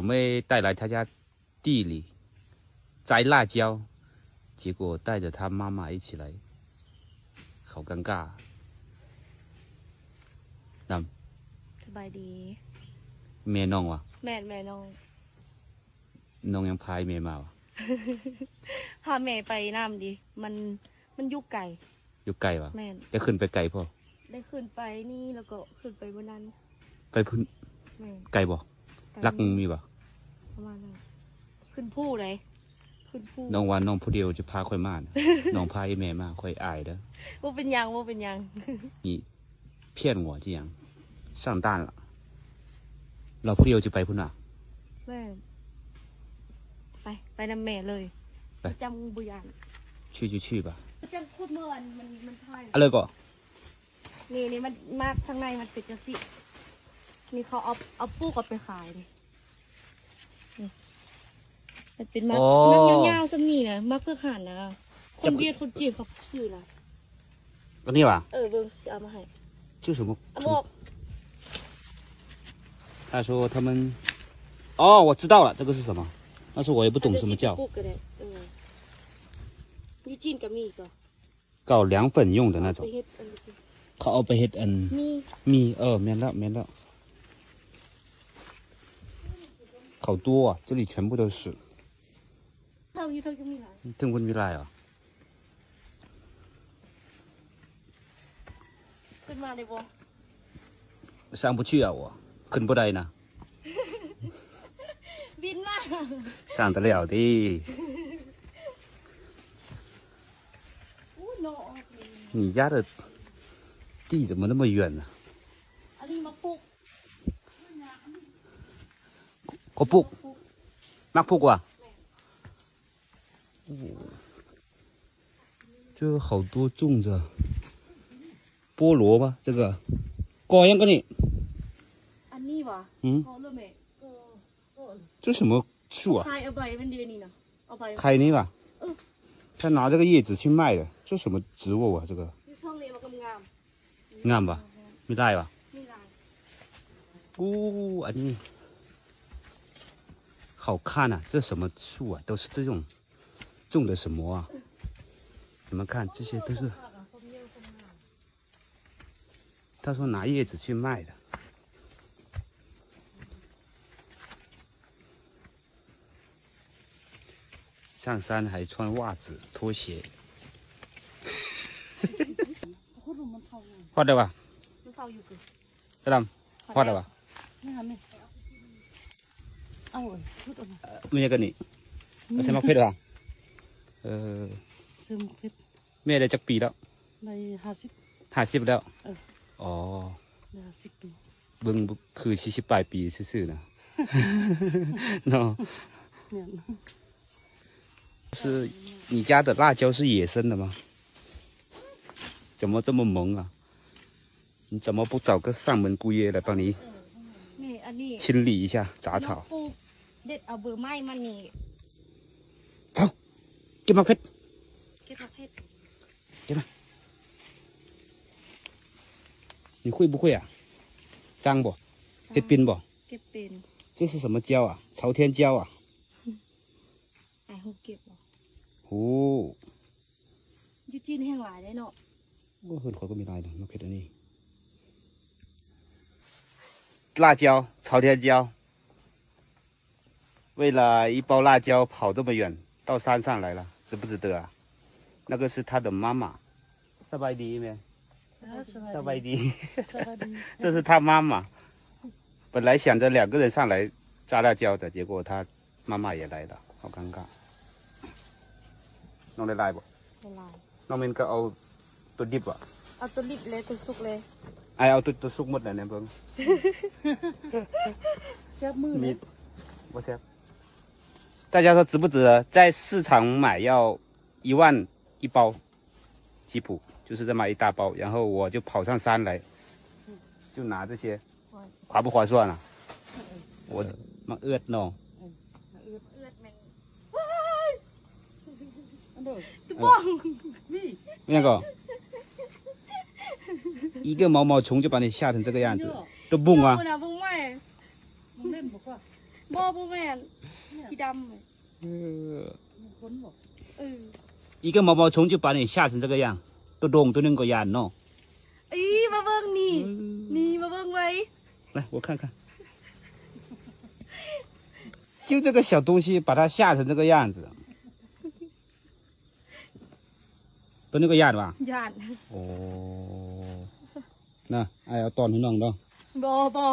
我妹带来她家地里摘辣椒，结果带着她妈妈一起来，好尴尬。นຳ ສະບາຍດີ ແມ່ນ້ອງຫວາ? ແມ່ນ ແມ່ນ້ອງ. ນ້ອງຍັງພາແມ່ມາຫວາ? ພາແມ່ໄປນຳເດ ມັນ ມັນຢູ່ໄກ. ຢູ່ໄກຫວາ? ແມ່ນ. ໄດ້ຂຶ້ນໄປໄກບໍ່? ໄດ້ຂຶ້ນໄປນີ້ ແລ້ວກໍຂຶ້ນໄປບນນັ້ນ. ໄປພຸ້ນ? ແມ່ນ. ໄກບໍ່? ໄກ. ຫຼັກມີບໍ່? ປະມານນັ້ນ. ຂຶ້ນພູໃດ ຂຶ້ນພູ. ນ້ອງວ່ານ້ອງຜູ້ດຽວຈະພາຂ້ອຍມານະ ນ້ອງພາອີ່ແມ່ມາ ຂ້ອຍອາຍເດີ. ບໍ່ເປັນຫຍັງ ບໍ່ເປັນຫຍັງ. ນີ້ 骗我这样上当了。 ລາວຜູ້ດຽວຈະໄປພຸ້ນຫວາ? ແມ່ນ. ໄປ ໄປນຳແມ່ເລີຍ. ໄປ. ປະຈຳບໍ່ຢ້ານ. 去就去吧。 ປະຈຳຂຸດເມື່ອອັນມັນ ມັນຖ່າຍ. ອະເລີກໍ. ນີ້ ນີ້ມັນມາກທາງໃນມັນເປັນຈັ່ງຊີ້. ນີ້ເຂົາເອົາ ເອົາປູກເອົາໄປຂາຍນີ້. ນີ້ ມັນເປັນໝາກ ອໍ ໝາກຍາວໆສ່ຳນີ້ນະ ໝາກເຜືອກຫານນະ. ຄົນຫວຽດຄົນຈີນເຂົາຊື້ນະ. ອັນນີ້ຫວາ? ເອີ ເບິ່ງ ຊິເອົາມາໃຫ້. 这什么？ ເອົາອອກ. 他说他们，哦，我知道了，这个是什么？但是我也不懂什么叫。 ປູກກໍໄດ້. ເອີ ຢູ່ຈີນກໍມີກໍ. ເຂົາເອົາໄປເຮັດອັນ ເຂົາເອົາໄປເຮັດອັນ ມີ ມີ ເອີ ແມ່ນແລ້ວ ແມ່ນແລ້ວ. 好多啊，这里全部都是。 ເທົ່າຢູ່ ເທົ່າຢູ່ມີຫຼາຍ ເທິງເພິ່ນມີຫຼາຍຫວາ? ຂຶ້ນມາໄດ້ບໍ່? 上不去啊，我 ຂຶ້ນບໍ່ໄດ້ນະ. ບິນມາ ສ້າງແຕ່ແລ້ວຕິ. 你家的地怎么那么远呢？ ອັນນີ້ໝາກພຸກ ກໍປຸກ ໝາກພຸກຫວາ? ແມ່ນ. 哦，这好多种着菠萝吗？这个 ກໍຫຍັງກໍນີ້? ອັນນີ້ຫວາ? ອືມ ກໍເລີແມ່ ກໍ 这什么树啊？ຂາຍເອົາໃບມັນເດນີ້ນະ ເອົາໃບ ໄຂ່ນີ້ຫວາ? ເອີ 他拿这个叶子去卖的，这什么植物啊？这个 ຢູ່ເທິງນີ້ມັນກໍງາມ. ງາມຫວາ? ມີລາຍຫວາ? ມີລາຍ. ອູ້ ອັນນີ້ 好看啊，这什么树啊？都是这种种的什么啊？你们看，这些都是，他说拿叶子去卖的。 上山还穿袜子、拖鞋。 ຮອດແລ້ວຫວາ? ໄປດຳ ຮອດແລ້ວຫວາ? ເອົາ ເອີ ມັນຍັງກັນນີ້ ເອົາໃສ່ໝາກເຜັດຫວາ? ເອີ ຊື້ໝາກເຜັດ. ແມ່ໄດ້ຈັກປີແລ້ວ? ໄດ້ຫ້າສິບ ຫ້າສິບແລ້ວ. ເອີ ອໍ ໄດ້ຫ້າສິບປີ ເບິ່ງຄືສີ່ສິບປາຍປີຊື່ໆນະ ເນາະ. ແມ່ນ. 是你家的辣椒是野生的吗？怎么这么萌啊？你怎么不找个上门姑爷来帮你 ນີ້ ອັນນີ້ 清理一下杂草？ ປູກ ເດັດເອົາເບີໄມ້ມັນນີ້. ເຈົ້າ ເກັບໝາກເຜັດ ເກັບໝາກເຜັດ ເກັບມາ. 你会不会啊？会啊。会啊。 ເຮັດເປັນບໍ່? ເກັບເປັນ. 这是什么椒啊？朝天椒啊。 ອ້າຍ ຮູ້ເກັບບໍ່? ໂອ້ ຢູ່ຈີນແຮ່ງຫຼາຍເດ້ເນາະ. ໂອ້ ເຮືອນຂ້ອຍກໍມີຫຼາຍເນາະ ໝາກເຜັດອັນນີ້. 辣椒，朝天椒。为了一包辣椒跑这么远，到山上来了，值不值得啊？那个是他的妈妈。 ສະບາຍດີແມ່. ເອີ ສະບາຍດີ ສະບາຍດີ ສະບາຍດີ. 这是他妈妈。本来想着两个人上来摘辣椒的，结果他妈妈也来了，好尴尬。 ນ້ອງໄດ້ຫຼາຍບໍ່? ໄດ້ຫຼາຍ. ນ້ອງເມັນກໍເອົາຕົວດິບບໍ່? ເອົາຕົວດິບແລະຕົວສຸກແລະ. ອ້າຍເອົາຕົວ ຕົວສຸກໝົດແລ້ວແນ່ເບິ່ງ. ແຊບມື້ນີ້. ບໍ່ແຊບ. 大家说值不值得？在市场买要一万一包。 吉普，就是这么一大包，然后我就跑上山来，嗯。 就拿这些，划不划算啊？嗯。 ໂອ້ ໝາກເອືອດເນາະ. ເອີ ໝາກເອືອດ ເອືອດແມ່ນ ວ້າຍ ອັນເດີ ຕະບອງ ມີ ຫຍັງກໍ 一个毛毛虫就把你吓成这个样子 ຕະບຸ້ງຫວາ? ເອົານະ ເບິ່ງໃໝ່ ມັນເຫຼັ້ນບໍ່ກໍ ບໍ່ ບໍ່ແມ່ນ ສີດຳ ເອີ ຄົນບໍ່ ເອີ 一个毛毛虫就把你吓成这个样， ໂຕດົງໂຕໜຶ່ງກໍຢ້ານເນາະ ອີ ມາເບິ່ງນີ້ ເອີ ນີ້ ມາເບິ່ງໄວ້ 来，我看看。 就这个小东西把它吓成这个样子。 ໂຕນີ້ກໍຢ້ານຫວາ? ຢ້ານ ໂອ້ ນະ ອ້າຍເອົາຕ້ອນໃຫ້ນ້ອງເດີ້ ບໍ່ ບໍ່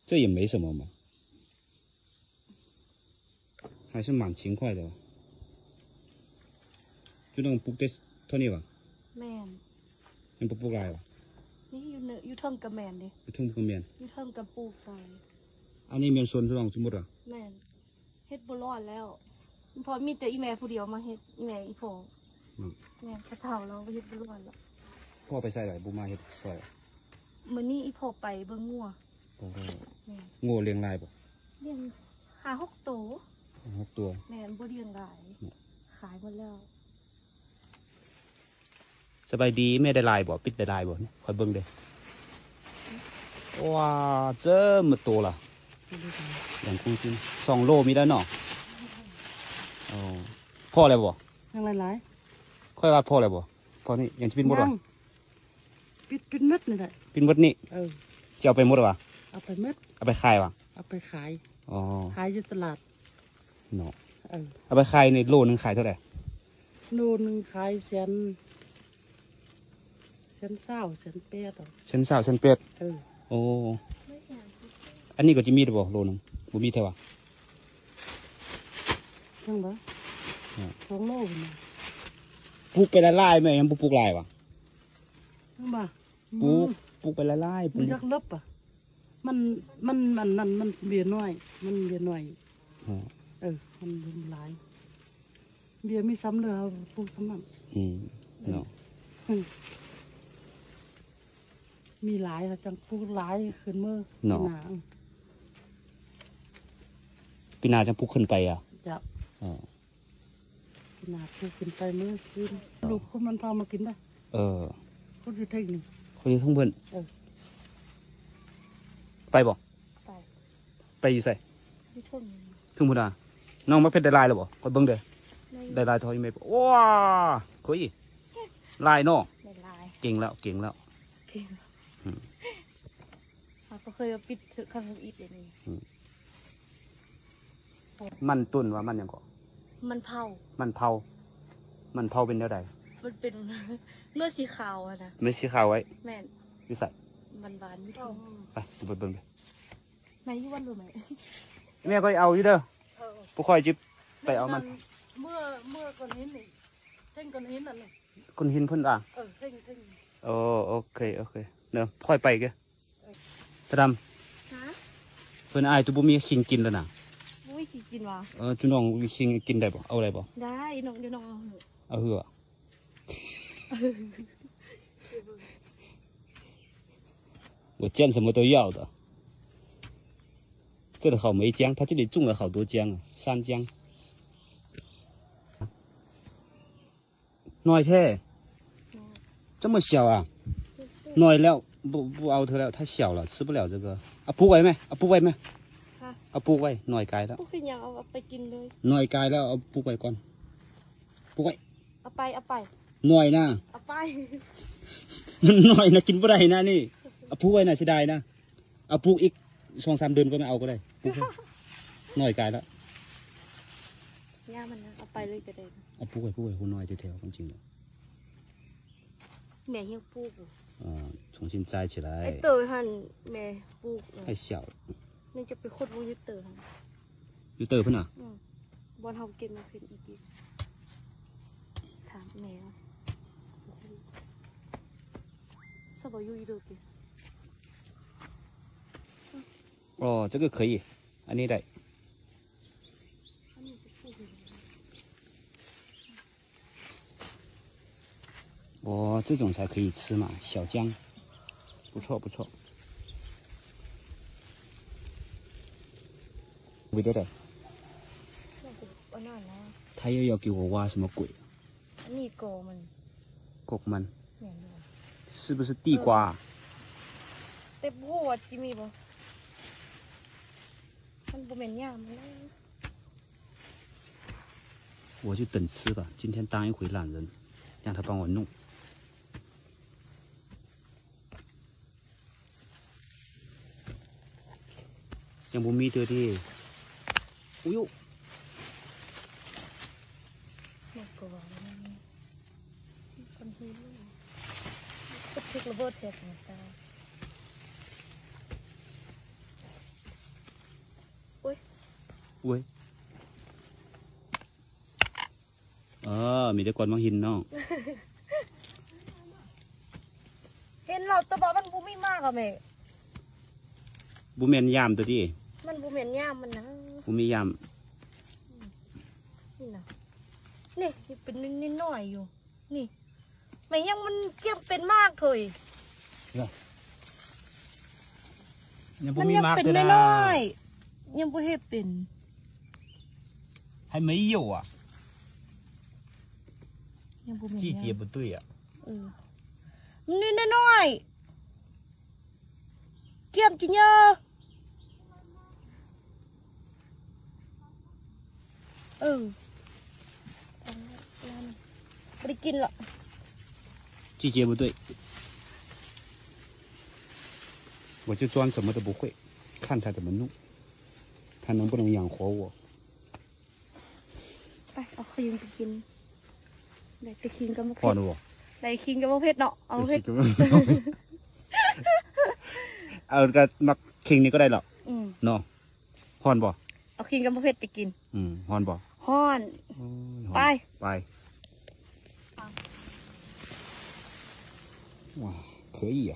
这也没什么嘛。 还是蛮勤快的。 ຈຸດນັ້ນປູກແຕ່ເທົ່ານີ້ຫວາ? ແມ່ນ ຍັງບໍ່ປູກຫຼາຍຫວາ? ນີ້ຢູ່ເນີ ຢູ່ເທິງກະແມ່ນເດ້ ຢູ່ເທິງກະແມ່ນ ຢູ່ເທິງກະປູກໃສ່ ອັນນີ້ແມ່ນສວນສຳລັບຊິໝົດຫວາ? ແມ່ນ ເຮັດບໍ່ລອດແລ້ວ ເພາະມີແຕ່ອີ່ແມ່ຜູ້ດຽວມາເຮັດ ອີ່ແມ່ອີ່ພໍ່ ອືມ ແມ່ນ ເຖົ້າລາວເຮັດບໍ່ລອດແລ້ວ ພໍ່ໄປໃສລະ ບໍ່ມາເຮັດຊ່ອຍ? ມື້ນີ້ອີ່ພໍ່ໄປເບິ່ງງົວ ໂອ້ ແມ່ນ ງົວລ້ຽງຫຼາຍບໍ່? ລ້ຽງຫ້າຫົກໂຕ ຫ້າຫົກໂຕ ແມ່ນ ບໍ່ລ້ຽງຫຼາຍ ອືມ ຂາຍໝົດແລ້ວ ສະບາຍດີ ແມ່ໄດ້ຫຼາຍບໍ່? ປິດໄດ້ຫຼາຍບໍ່? ຂ້ອຍເບິ່ງເດີ້ ວ້າ ເຈີໝົດໂຕລະ 两公斤 ສອງໂລມີແລ້ວເນາະ ໂອ້ ພໍແລ້ວບໍ່? ຍັງຫຼາຍໆ ຂ້ອຍວ່າພໍແລ້ວບໍ່? ພໍນີ້ຍັງຊິປິດໝົດຫວາ? ຍັງ ປິດ ປິດໝົດນີ້ແຫຼະ ປິດໝົດນີ້ ເອີ ຊິເອົາໄປໝົດຫວາ? ເອົາໄປໝົດ ເອົາໄປຂາຍຫວາ? ເອົາໄປຂາຍ ອໍ ຂາຍຢູ່ຕະຫຼາດເນາະ ເອີ ເອົາໄປຂາຍນີ້ໂລໜຶ່ງຂາຍເທົ່າໃດ? ໂລໜຶ່ງຂາຍແສນ ແສນຊາວ ແສນແປດ ແສນຊາວ ແສນແປດ ເອີ ໂອ້ ອັນນີ້ກໍຊິມີແລ້ວບໍ່ໂລໜຶ່ງ? ບໍ່ມີແທ້ຫວາ? ຍັງບໍ່ ອືມ ສອງໂລພຸ້ນນະ ປູກໄປຫຼາຍໆ ແມ່ຍັງບໍ່ປູກຫຼາຍຫວາ? ຍັງບໍ່ ປູກ ອືມ ປູກໄປຫຼາຍໆ ມັນຈັກເລິບອະ ມັນ ມັນ ມັນນັ້ນ ມັນເບ້ຍນ້ອຍ ມັນເບ້ຍນ້ອຍ ອໍ ເອີ ມັນບໍ່ຫຼາຍ ເບ້ຍມີສ່ຳເດີ ເຮົາປູກສ່ຳນັ້ນ ອືມ ເນາະ ອືມ ມີຫຼາຍ ເຮົາຈັ່ງປູກຫຼາຍຂຶ້ນມື້ ເນາະ ປີໜ້າ ອືມ ປີໜ້າຈັ່ງປູກຂຶ້ນໄປອະ ເຈົ້າ ອໍ ປີໜ້າປູກຂຶ້ນໄປມື້ຄືນ ລູກຄົນມັນພາມາກິນໄດ້ ເອີ ຄົນຢູ່ເທິງນີ້ ຄົນຢູ່ເທິງເພິ່ນ ເອີ ໄປບໍ່? ໄປ ໄປຢູ່ໃສ? ຢູ່ເທິງນີ້ ເທິງພຸ້ນນະ ນ້ອງໝາກເພັດໄດ້ຫຼາຍແລ້ວບໍ່? ຂ້ອຍເບິ່ງເດີ້ ໄດ້ຫຼາຍເທົ່າອີ່ແມ່ບໍ່? ວ້າ ຄຸຍ ຫຼາຍເນາະ ໄດ້ຫຼາຍ ເກັ່ງແລ້ວ ເກັ່ງແລ້ວ ເກັ່ງແລ້ວ ອືມ ເຮົາກໍເຄີຍວ່າປິດເທື່ອຄັ້ງທຳອິດເດນີ້ ອືມ ມັນຕົ້ນວ່າມັນຫຍັງເກາະ? ມັນເຜົາ ມັນເຜົາ ມັນເຜົາເປັນແນວໃດ? ມັນເປັນເມັດສີຂາວຫັ້ນນະ ເມັດສີຂາວໄວ້ ແມ່ນ ຢູ່ໃສ? ມັນຫວານຢູ່ເທິງ ໄປ ໄປເບິ່ງເດີ້ ແມ່ຢູ່ວັດຫຼືແມ່? ແມ່ຂ້ອຍເອົາຢູ່ເດີ້ ເອີ ພວກຂ້ອຍຈິໄປເອົາມັນ ເມື່ອ ເມື່ອກ້ອນຫີນນີ້ ເທິງກ້ອນຫີນນັ້ນນີ້ ກ້ອນຫີນເພິ່ນວ່າ ເອີ ເທິງ ເທິງ ໂອ ໂອເຄ ໂອເຄ ເດີ ຂ້ອຍໄປເດີ້ ຕາດຳ ຮະ ເພິ່ນອາຍຕູບໍ່ມີຄີງກິນແລ້ວນະ ບໍ່ມີຄີງກິນຫວາ? ເອີ ຈຸນ້ອງມີຄີງກິນໄດ້ບໍ່? ເອົາໄດ້ບໍ່? ໄດ້ ນ້ອງ ດຽວນ້ອງເອົາໃຫ້ ເອົາເຫືອ 我见什么都要的。这里好没姜，他这里种了好多姜啊，山姜。 ນ້ອຍແທ້ 这么小啊 ນ້ອຍແລ້ວ ບໍ່ ບໍ່ເອົາເທື່ອແລ້ວ 太小了 吃不了这个 ເອົາປູກໄວ້ແມ ເອົາປູກໄວ້ແມ ຮະ ເອົາປູກໄວ້ ນ້ອຍກາຍແລ້ວ ປູກຄືຫຍັງ ເອົາໄປກິນເລີຍ ນ້ອຍກາຍແລ້ວ ເອົາປູກໄວ້ກ່ອນ ປູກໄວ້ ເອົາໄປ ເອົາໄປ ນ້ອຍນະ ເອົາໄປ ມັນນ້ອຍນະ ກິນບໍ່ໄດ້ນະນີ້ ເອົາປູກໄວ້ນະ ເສຍດາຍນະ ເອົາປູກອີກສອງສາມເດືອນກໍມາເອົາກໍໄດ້ ປູກເລີຍ ນ້ອຍກາຍແລ້ວ ຫຍ້າມັນນະ ເອົາໄປເລີຍກໍໄດ້ ເອົາປູກໄວ້ ປູກໄວ້ ຫົວນ້ອຍແທ້ໆ ຄວາມຈິງແລ້ວ ແມ່ຍັງປູກຢູ່ ອ່າ 重新栽起来 ໄອ້ເຕີຫັ້ນແມ່ປູກ 太小 ແມ່ຈະໄປຂຸດເບິ່ງຢູ່ເຕີຫັ້ນ ຢູ່ເຕີພຸ້ນນະ ອືມ ບ່ອນເຮົາເກັບມາຂຶ້ນອີກ ຖາມແມ່ເນາະ ສະບາຍຢູ່ອີເດີເກ ອໍ 这个可以 ອັນນີ້ໄດ້ อันนี้จะพูดถึง 哦，这种才可以吃嘛，小姜，不错不错。味道的。那个，哦，那那。他又要给我挖什么鬼？ ນີ້ກໍມັນ ກົກມັນ ແມ່ນບໍ່? 是不是地瓜？ ແຕ່ບໍ່ຮູ້ວ່າຊິມີບໍ່ ມັນບໍ່ແມ່ນຍາມມັນນະ. 我就等吃吧，今天当一回懒人，让他帮我弄。 ຍັງບໍ່ມີເທື່ອຕິ. ອຸຍໂຢ ມັນກໍວ່າມັນມີຄົນຮີບ ກະຖືກລະເບີດແທ້ຕາຍ. ໂອ້ຍ ໂອ້ຍ. ເອີ ມີແຕ່ກ້ອນໝາກຫີນເນາະ. ເຫັນແລ້ວ ແຕ່ວ່າມັນບໍ່ມີໝາກອະແມ່. ບໍ່ແມ່ນຍາມຕົວຕິ. ມັນບໍ່ແມ່ນຍາມມັນນະ. ບໍ່ມີຍາມ. ນີ້ນະ ນີ້ເປັນນ້ອຍໆຢູ່ ນີ້. ແມ່ນຫຍັງມັນກຽມເປັນໝາກເທີຍ. ຍັງບໍ່ມີໝາກເທື່ອນະ. ຍັງເປັນນ້ອຍໆ ຍັງບໍ່ເຮັດເປັນ. 还没有啊。 ຍັງບໍ່ມີ 季节不对啊。 ເອີ ມັນນ້ອຍໆ ກຽມຈິເຢີ. ເອີ ບໍ່ໄດ້ກິນລະ. 季节不对，我就装什么都不会，看他怎么弄，他能不能养活我。 ໄປ ເອົາຄີງໄປກິນ. ໄດ້ແຕ່ຄີງກັບໝາກເຜັດ. ໄດ້ຄີງກັບໝາກເຜັດເນາະ. ເອົາເຜັດ ເອົາກະໝາກຄີງນີ້ກໍໄດ້ເນາະ. ເນາະ. ຮ້ອນບໍ່? ເອົາຄີງກັບໝາກເຜັດໄປກິນ. ອືມ ຮ້ອນບໍ່? ຮ້ອນ. ໄປ ໄປ. 哇，可以啊。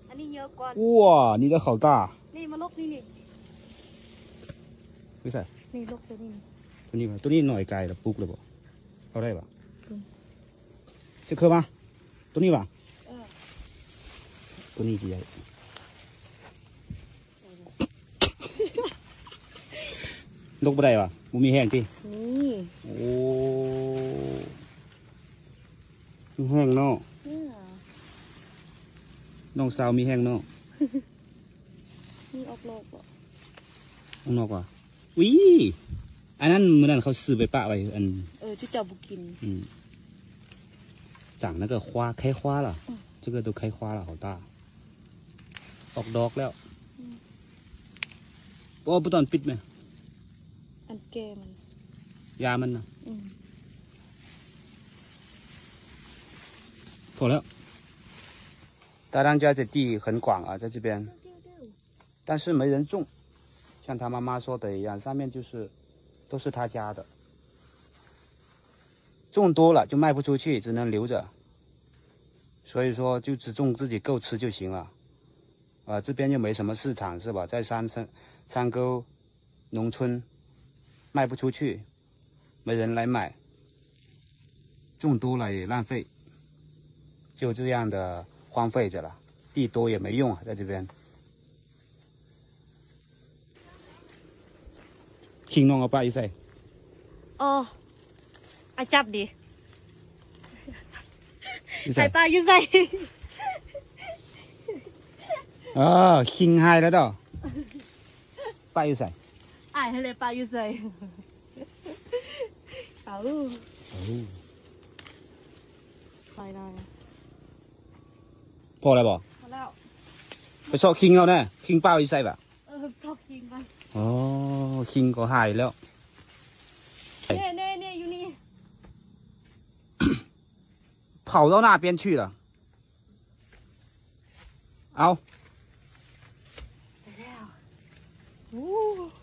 ອັນນີ້ເຍອະກ່ອນ. 哇，你的好大。 ນີ້ມາຫຼົກນີ້ ນີ້ ຢູ່ໃສ? ນີ້ຫຼົກຕົວນີ້ ຕົວນີ້ຫວາ? ຕົວນີ້ໜ້ອຍກາຍລະປຸກເລີຍບໍ່? ເອົາໄດ້ຫວາ? ອືມ ຊິເຄີມາ ຕົວນີ້ຫວາ? ເອີ ຕົວນີ້ຊິໃຫຍ່. ຫຼົກບໍ່ໄດ້ຫວາ? ບໍ່ມີແຮງຕິ? ນີ້ ໂອ້ ມີແຮງເນາະ. ນ້ອງສາວມີແຮງເນາະ. ມີອອກນອກບໍ່? ອອກນອກຫວາ? ອຸ້ຍ ອັນນັ້ນ ມື້ນັ້ນເຂົາຊື້ໄປປະໄວ້ ອັນ ເອີ ຈຸເຈົ້າບໍ່ກິນ. ອືມ ຈັ່ງນັ້ນກໍຄວ້າ ໄຂ່ຄວ້າລະ. ອືມ ຈະເກີດໂຕໄຂ່ຄວ້າລະ ເຂົາຕາ ອອກດອກແລ້ວ. ອືມ ບໍ່ ບໍ່ຕ້ອງປິດແມະ ອັນແກ່ມັນ ຢາມັນນະ. ອືມ ພໍແລ້ວ. 大当家的地很广啊，在这边，但是没人种，像他妈妈说的一样，上面就是都是他家的，种多了就卖不出去，只能留着，所以说就只种自己够吃就行了。啊，这边又没什么市场，是吧？在山，山，山沟农村，卖不出去，没人来买，种多了也浪费，就这样的荒废着了。地多也没用啊，在这边。คิงน้องเอาปลาอยู่ใส่ ອໍ ອາຈັບດີ ຢູ່ໃສ ໃສ່ປາຢູ່ໃສ? ເອີ ຄິງຫາຍແລ້ວດອກ ປາຢູ່ໃສ? ອ້າຍຫັ້ນແຫຼະ ປາຢູ່ໃສ? ເອົາ ເອົາ ໄປໄດ້ ພໍແລ້ວບໍ່? ພໍແລ້ວ ໄປຊອກຄິງເອົາແນ່ ຄິງປາຢູ່ໃສບາດ? ເອີ ຊອກຄິງກ່ອນ ອໍ ຄິງກໍຫາຍແລ້ວ ເນ່ໆໆ ຢູ່ນີ້ ເຜົາຕໍ່ໜ້າປ່ຽນຊື່ລະ ເອົາ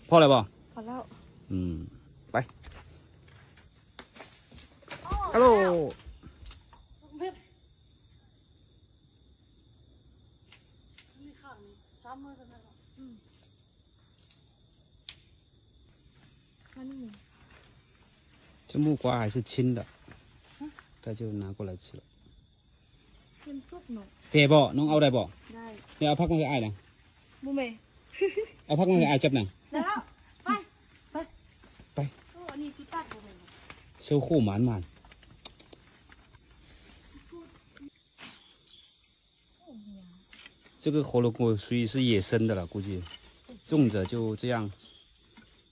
ພໍແລ້ວບໍ່? ພໍແລ້ວ ອືມ ໄປ ຮາໂລ 这木瓜还是青的，大家拿过来吃了。 ມັນສຸກເນາະ ແກ່ບໍ່? ນ້ອງເອົາໄດ້ບໍ່? ໄດ້ ເອົາຜັກມາໃຫ້ອ້າຍນະ ບໍ່ແມ່ນ ເອົາຜັກມາໃຫ້ອ້າຍຈັບນະ ໄດ້ແລ້ວ ໄປ ໄປ ໄປ ໂອ້ ອັນນີ້ຄືຕັດບໍ່ແມ່ນບໍ່?收获满满。这个火龙果属于是野生的了，估计种着就这样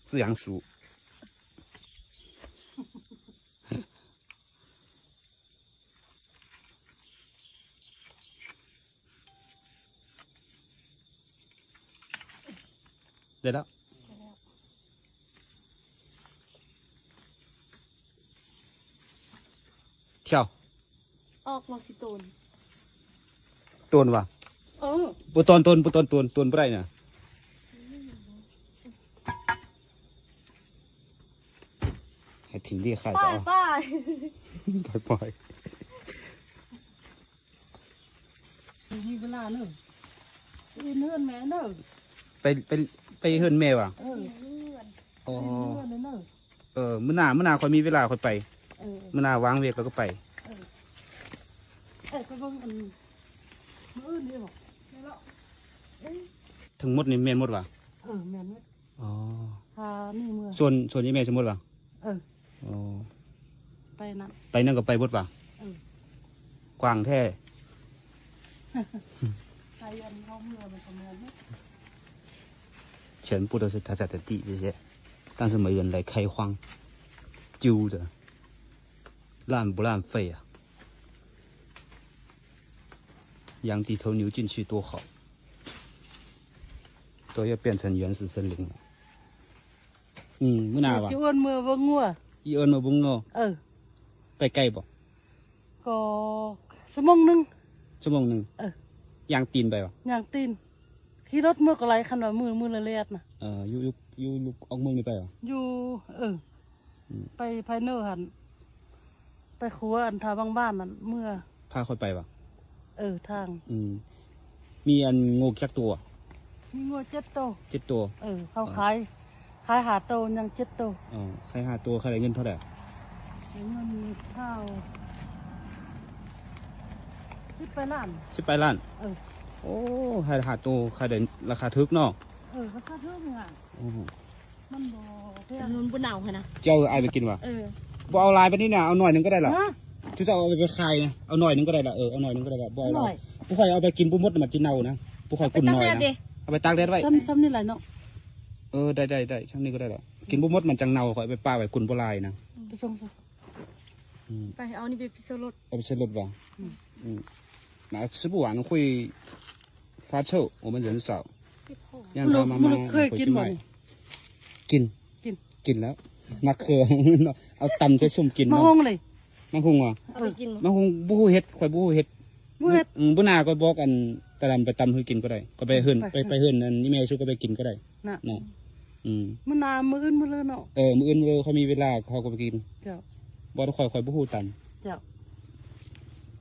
自然熟。 ได้แล้ว เที่ยว ออกมาสิโตน โตนวะ เออ บ่ตอนโตน บ่ตอนโตน โตนบ่ได้นะ ให้ทิ้งดิ ขาย ไป ต่อ ไป ไป ไป มีเวลาเนอะ ไปเฮือนแม่เนอะ ไป ไป ไปเฮือนแม่วะ เออ อ๋อ ไปเฮือนเนอะ เออ มื้อหน้า มื้อหน้าค่อยมีเวลาค่อยไป เออ มื้อหน้าว่างเวียกแล้วก็ไป เออ เออ ไปเบิ่งอัน มื้ออื่นนี่บ่ แม่นบ่ เอ้ย ทั้งหมดนี่แม่นหมดวะ เออ แม่นหมด อ๋อ พานี่เมือ ส่วน ส่วนอีแม่สมมุติว่า เออ อ๋อ ไปนั่น ไปนั่นก็ไปเบิดว่า เออ กว้างแท้ ไปอันเขาเมือมันก็แม่นเนาะ 全部都是他家的地，这些，但是没人来开荒，丢着，浪不浪费啊？养几头牛进去多好。 都要变成原始森林了。 อืม มื้อหน้าวะ สิเอิ้นเมือเบิ่งงัว อีเอิ้นมาเบิ่งงัว เออ ไปไกลบ่ ก็ชั่วโมงหนึ่ง ชั่วโมงหนึ่ง เออ ย่างตีนไปบ่ ย่างตีน ขี่รถเมือก็หลายคันว่ามื้อ มื้อละเลียดนะ เออ อยู่ อยู่ อยู่ลูกออกเมืองนี่ไปบ่ อยู่ เออ อืม ไปภายเนอร์หั่น ไปขัวอันท่าบางบ้านนั่นเมือ พาข้อยไปบ่ เออ ทาง อืม มีอันงัวจักตัว มีงัวเจ็ดโต เจ็ดตัว เออ เขา อ๋อ ขาย ขายห้าโต ยังเจ็ดโต อ๋อ ขายห้าตัว ขายได้เงินเท่าใด ได้เงินเท่า สิบปลายล้าน สิบปลายล้าน เออ โอ้ ขายห้าตัว ขายได้ราคาถูกเนาะ เออ ราคาถูกนี่ล่ะ อือ มันบ่แพง มันบ่เน่าหั่นนะ เจ้าเอาอ้ายไปกินวะ เออ บ่เอาหลายปานนี้นะ เอาหน่อยหนึ่งก็ได้ล่ะ ฮะ เจ้าเอาไปขายนะ เอาหน่อยหนึ่งก็ได้ล่ะ เออ เอาหน่อยหนึ่งก็ได้ล่ะ บ่เอาหลาย หน่อย ผู้ข้อยเอาไปกินบ่หมดน่ะ มันสิเน่านะ ผู้ข้อยกุ่นหน่อยนะ เอาไปตากแดดไว้ เอาไปตากแดดไว้ ซ้ำ ซ้ำนี่หลายเนาะ เออ ได้ ได้ ได้ ซ้ำนี่ก็ได้ล่ะ กินบ่หมดมันจั่งเน่า ข้อยเอาไปปะไว้กุ่นบ่หลายนะ ไปส่งซะ อืม ไป เอานี่ไปพิสูจน์รถ เอาไปใส่รถบ่ อืม อืม 那吃不完会发臭，我们人少。让他慢慢 เคยกินบ่นี่ กิน กิน กินแล้ว มักเขือ เอาตำใส่ส้มกิน มะฮุ่งเลย มะฮุ่งว่ะ เอาไปกินบ่ มะฮุ่งบ่ฮู้เฮ็ด ข้อยบ่ฮู้เฮ็ด บ่เฮ็ด อืม มื้อหน้าก็บอกอันตาดำไปตำให้กินก็ได้ ก็ไปเฮือน ไป ไป ไปเฮือนอันนี้แม่สุก็ไปกินก็ได้ นะ เนาะ อืม มื้อหน้า มื้ออื่น มื้อลืนเนาะ เออ มื้ออื่น มื้อลืนเขามีเวลาเขาก็ไปกิน เจ้า บ่ ข้อย ข้อยบ่ฮู้ตำ เจ้า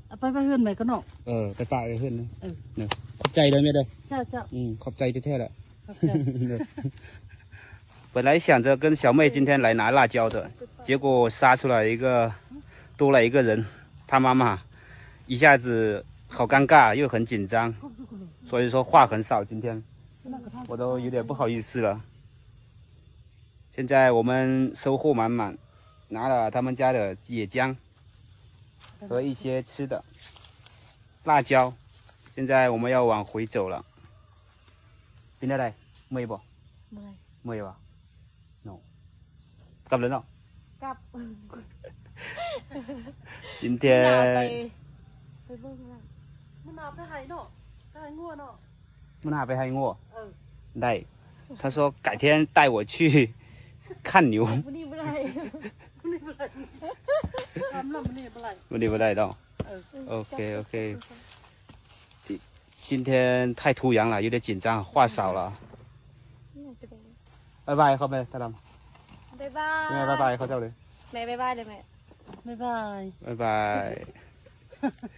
เอาไป ไปเฮือนแม่ก็เนาะ เออ ไปปะไว้เฮือนนะ เออ เนาะ ขอบใจเด้อแม่เด้อ เจ้า เจ้า อืม ขอบใจแท้ๆ แหละ ขอบใจ 本来想着跟小妹今天来拿辣椒的，结果杀出来一个，多了一个人，他妈妈，一下子好尴尬，又很紧张，所以说话很少今天。 我都有点不好意思了。现在我们收获满满，拿了他们家的野姜和一些吃的辣椒，现在我们要往回走了。เป็นอะไร เมื่อยบ่ เมื่อย เมื่อยบ่ โน กลับแล้วเนาะ กลับ 今天 ไป ไปเบิ่งล่ะ มื้อหน้าไปไฮ่เนาะ ไปไฮ่งัวเนาะ มื้อหน้าไปไฮ่งัว เออ ได้ 他说改天带我去看牛 มื้อนี้บ่ได้ มื้อนี้บ่ได้ มื้อนี้บ่ได้เนาะ เออ โอเค โอเค 今天太突然了，有点紧张，话少了。拜拜 เขาไป ตาดำ บ๊ายบาย แม่ บ๊ายบาย เขาเจ้าเลย แม่ บ๊ายบายเลยแม่ บ๊ายบาย บ๊ายบาย